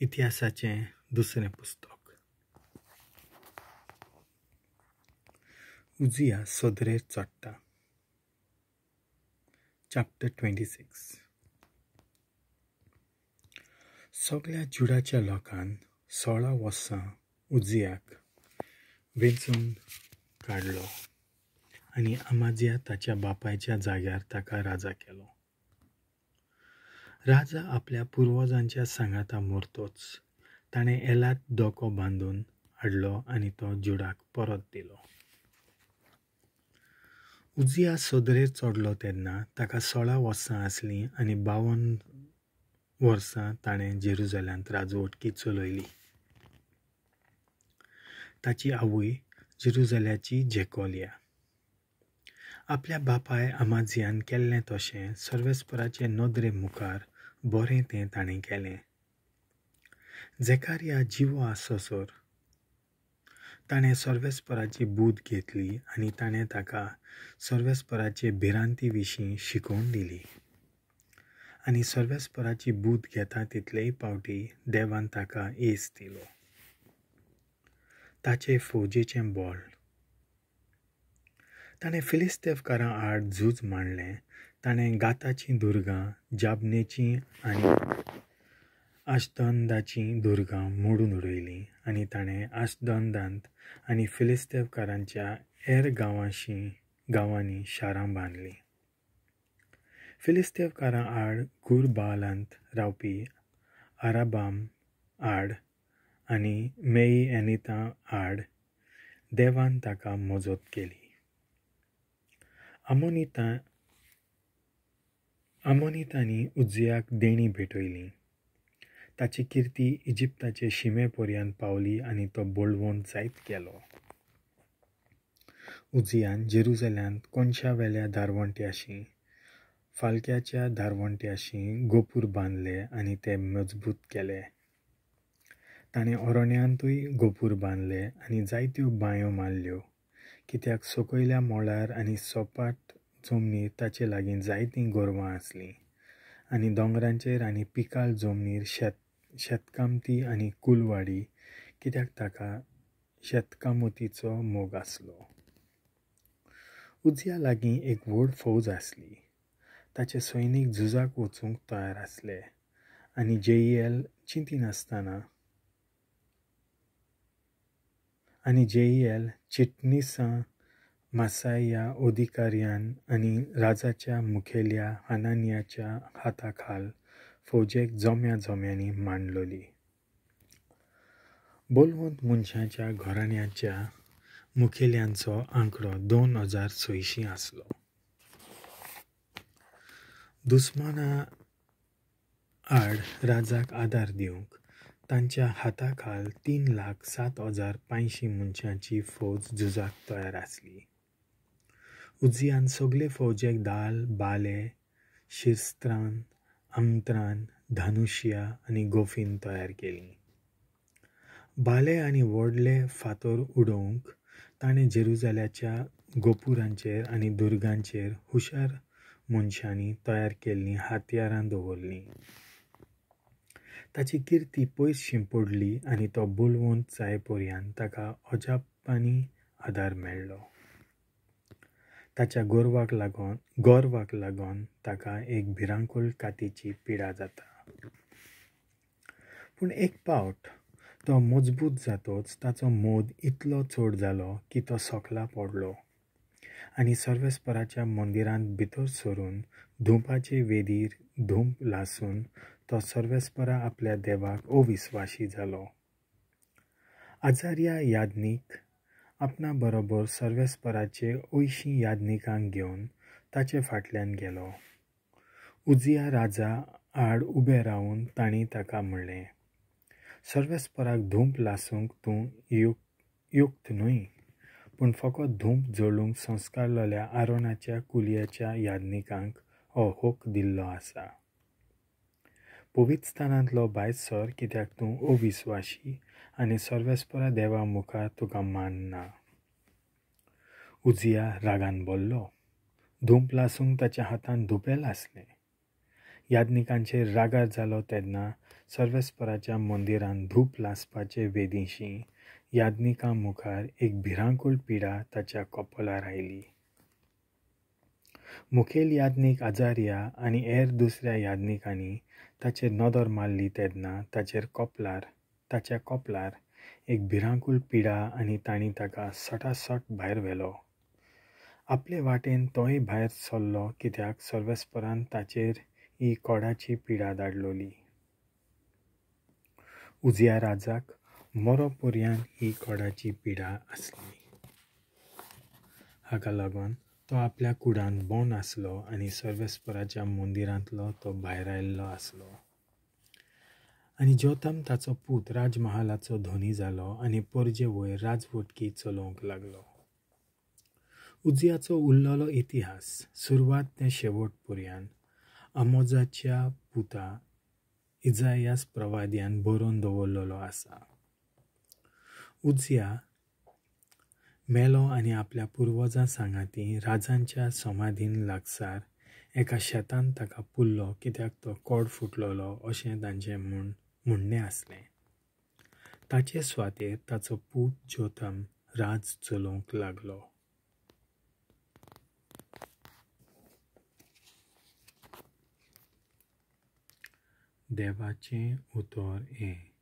इतिहासाचें दुसरें पुस्तक. उजिया सदरेर चडटा. चॅप्टर 26. सगळ्या जुडाच्या लोकान 16 वर्सां उजियाक वेंचून काडलो आनी अमाजिया ताच्या बापायच्या जाग्यार ताका राजा केलो. राजा आपल्या पुर्वजांच्या सांगाता मोरतोच ताणें एलात दोको बांदून हाडलो आनी तो जुडाक परत दिलो. उजिया सदरेर चडलो तेन्ना ताका 16 वर्सां आसलीं आनी 52 वर्सां ताणें जेरुजाल्यांत राजवटकी चलयली. ताची आवय जेरुजाल्याची जेकोलिया. आपल्या बापाय अमाजियान केल्लें तशें सर्वेस्पराचे नदरे मुखार बरें तें ताणें केलें. जेकारिया जिवो आसोसर ताणें सर्वेस्पराची बूद घेतली आनी ताणें ताका सर्वेस्पराचे भिरांती विशीं शिकोवन दिली. आनी सर्वेस्पराची बूद घेता तितलेय पावटी देवान ताका येस दिलो. ताचे फौजेचें बळ. ताणें फिलिस्तेवकारां आड झूज मांडलें. ताणें गाताचीं दुर्गां, जाबनेचीं आनी आशदंदाचीं दुर्गां मोडून उडयलीं आनी ताणें आशदंदांत आनी फिलिस्तेवकारांच्या हेर गांवांनी शारां बांदलीं. फिलिस्तेवकारां आड गुरबालांत रावपी आराबाम आड आनी मेई एनिता आड देवान ताका मजत केली. आमोनितांनी उजियाक देणी भेटयली. ताची किर्ती इजिप्ताचे शिमे पर्यंत पावली आनी तो बळवंत जायत गेलो. उजियान जेरुजाल्यांत कोनशावेल्या दारवंट्याशी, फालक्याच्या दारवंट्याशी गोपूर बांदले आनी ते मजबूत केले. ताणें अरण्यांतूय गोपूर बांदले आनी जायत्यो बांयो मारल्यो, कित्याक सकयल्या मळार आनी सपाट जमनीर ताचे लागीं जायतीं गोरवां आसलीं आनी दोंगरांचेर आनी पिकाळ जमनीर शेतकामती आनी कुलवाडी, कित्याक ताका शेतकामतीचो मोग आसलो. उजिया लागीं एक व्हड फौज आसली. ताचे सैनीक झुजाक वचूंक तयार आसले आनी जेईएल चिंतिनासतना आनी जेईएल चिटणीसां मासाया अधिकाऱ्यान आनी राजाच्या मुखेल्या हनानियाच्या हाताखाल फौजेक जम्या जम्यांनी मांडलोली. बलवंत मनशाच्या घराण्याच्या मुखेल्यांचो आंकडो 2600 आसलो. दुस्माना आड राजाक आदार दिवंक तांच्या हाताखाल 3,07,500 मनशांची फौज झुजाक तयार आसली. उजियान सगळे फौजेक दाल, बाले, शिरस्त्रान, आमत्रान, धनुष्या आनी गोफीन तयार केली. बाले आनी व्हडले फातर उडोवंक ताणें जेरुजाल्याच्या गोपुरांचेर आनी दुर्गांचेर हुशार मनशांनी तयार केल्लीं हत्यारां दवरलीं. ताची किर्ती पयस शिंपडली आनी तो बलवंत जाय पर्यंत ताका अजापांनी आदार मेळ्ळो. ताच्या गोरवाक लागून ताका एक भिरांकूळ कातीची पिडा जाता. पूण एक पावट तो मजबूत जातोच ताचो मोद इतलो चड जालो की तो सकला पडलो आनी सर्वेस्पराच्या मंदिरांत भितर सरून धुंपाचे वेदीर धूंप लासून तो सर्वेस्परा आपल्या देवाक अविस्वाशी जालो. आजारिया याज्ञीक आपणा बरोबर सर्वेस्पराचे 80 याज्ञिकांक घेवन ताचे फाटल्यान गेलो. उजिया राजा आड उबे रावन तांणी ताका म्हणलें, सर्वेस्पराक धूंप लासूंक तूं युक्त न्हय, पूण फकत धूंप जळूंक संस्कारलेल्या आरोनाच्या कुलयाच्या याज्ञिकांक हो हक दिल्लो आसा. पवित्रस्थानांतलो भायर सर, कित्याक तूं अविस्वाशी आनी सर्वेस्परा देवा मुखार तुका मान ना. उजिया रागान बोल्लो. धूंप लासूंक ताच्या हातान धुपेल आसलें. याज्ञिकांचेर रागार जालो तेन्ना सर्वेस्पराच्या मंदिरांत धूप लासपाचे वेदीशी याज्ञिकां मुखार एक भिरांकूळ पिडा ताच्या कपलार आयली. मुखेल याज्ञीक आजार्या आनी हेर दुसऱ्या याज्ञिकांनी ताचेर नदर मारली तेन्ना ताच्या कपलार एक भिरांकूळ पिडा आनी तांणी ताका सटासट भायर व्हेलो. आपले वाटेन तोय भायर सरलो कित्याक सर्वेस्परान ताचेर ही कोडाची पिडा धाडलोली. उजिया राजाक मरो पर्यान ही कोडाची पिडा आसली. हाका लागून तो आपल्या कुडांत बंद आसलो आनी सर्वेस्पराच्या मंदिरांतलो तो भायर आयिल्लो आसलो. आनी जोथम ताचो पूत राजमहालाचो धनी जालो आनी परजे वयर राजवटकी चलोवंक लागलो. उजियाचो उरलेलो इतिहास सुरवात ते शेवट पर्यान आमोजाच्या पुता इजायास प्रवाद्यान बरोवन दवरलेलो आसा. उजिया मेलो आनी आपल्या पुर्वजां सांगाती राजांच्या समाधीन लागसार एका शेतान ताका पुरलो कित्याक तो कोड फुटलेलो अशें तांचें म्हणणें आसलें. ताचे सुवातेर ताचो पूत जोथम राज चलोवंक लागलो. देवाचें उतर हें.